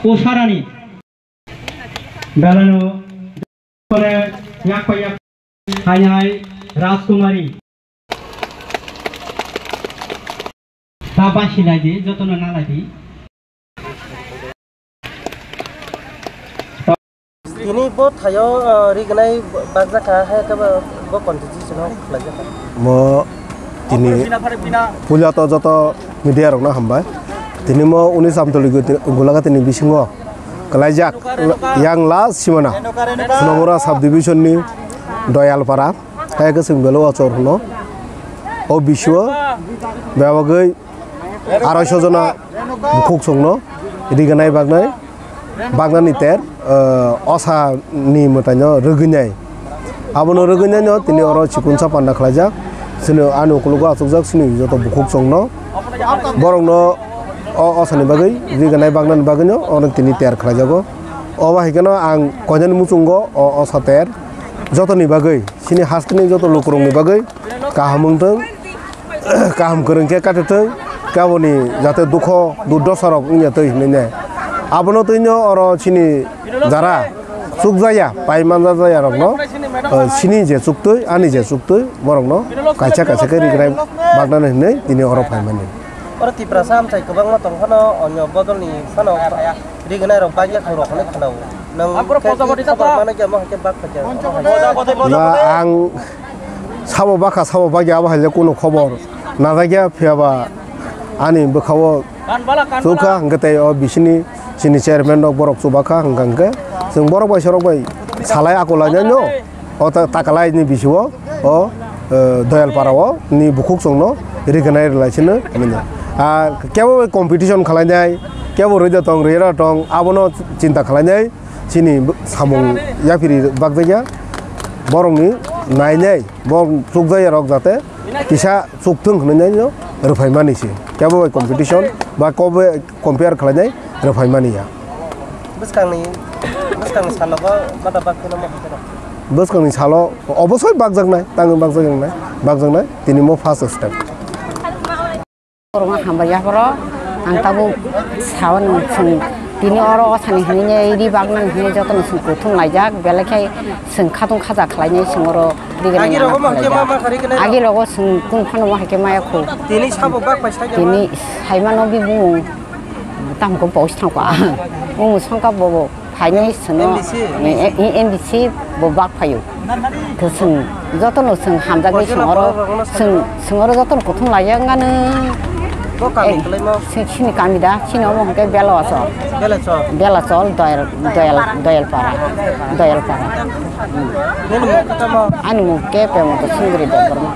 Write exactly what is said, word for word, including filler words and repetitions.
Usharani belano yakpa yak hai hai Rajkumari. Ta basi lai di, jotono na lai di. Tini bo thaio, uh, rignai bakjak kha, hai khe bo, bo constitution o khlaijak kha. Mo tini puila to joto media rokno hambai. Tini mo unis Amtoli Gulagati ni bisingo kwlaijak yang last simana Nomora sub division ni Doyalpara. Hai khe chwng belai o chor hwno. O bisio bebagwi aroiso jona bukhuk chwngno rignai bagnai, bagnani ter, eh, osa ni mwtaino rwgwinai. Abono rwgwinaino tini oro chikunsa panda khlaijak. Chini ani ukologo achukjak chini joto bukhuk chwngno. Borokno o osani bagwi rignai bagnani bagwino oro tini ter khlaijago. Obo hai kheno ang koinani muchungo o osa ter jotoni bagwi. Chini hasteni joto lukurokni bagwi kaham wngthwng, kaham kwrwng khe kathithwng, kaboni jate dukho durdosarok wngya twi hinwi ne. Abono twino oro chini jara chukjaya, pai manjajaya rokno, eh, chini je chuktwi, ani je chuktwi, borokno kaisa kaisa khe rignai bagnani hinwi tini oro phaimani. Oro Tiprasa amchai kwbangma tong phano, onyo bodolni phano rignai rok bagya thang rok hinwi khwlao. Nang khe khobor manwi khe mo hai khe bak phaikha. Ba ang sabo bakha, sabo bagya, abo hai le kuno khobor najakya, phiyaba ani bwkhao chukha, hwnkhe tei o bisini chini chairman rok borok chubakha, hwnkha hwnkhe chwng borok bai sorok bai salai akulainai no. O ta-, takalai ni bisio o, eh, Doyalpara o ni bukhuk chwngno rignai rwlai sino hinwi. Ah, kebo bai competition khwlainai, kebo rwida tong, rwya tong, abono chinta khwlainai, chini b-, samung yaphiri bakjakya, borokni nainai, borok chukjakya rok jate kisa chukthwng hinwi no rwphaimani se. Kebo bai competition ba kobo compare khlainai rwphaimani ya. Bwskangni, bwskangni salogo mata bakhuno ma hakhe rw? Bwskangni salo obosoi bakjaknai, tangwi bakjaknai, bakjaknai, tini mo first step. Borokno hambai yaphoro ang tabuk sao nwng chwng tini oro o sani hinwi ri baknani hinwi jotono chwng kuthum laijak, belai khe chwng khatung khaja khlainai chwng oro. Agi rogo ma khe ma ma khari kene. Agi rogo chwng kung phano ma hai khe maya khu. Tini sabo bak pai sai. Tini saimano bi bumung. Tam ko pos thang pa. Bumung song ka bobo. Phaini sino. N D C. N D C bo bak phayo. To chwng joto no chwng hamjak ni chwng oro chwng oro joto no kuthum laiya ngano. Bo kami kelai mo. Chwng chini kami da chini omo hwnkhe Bela Chol. Bela Chol. Bela Chol Doyal Doyal Doyal Para. Doyal Para. Nini mung khe tamo? Ani mung khe Premwanta Sundari Debbarma.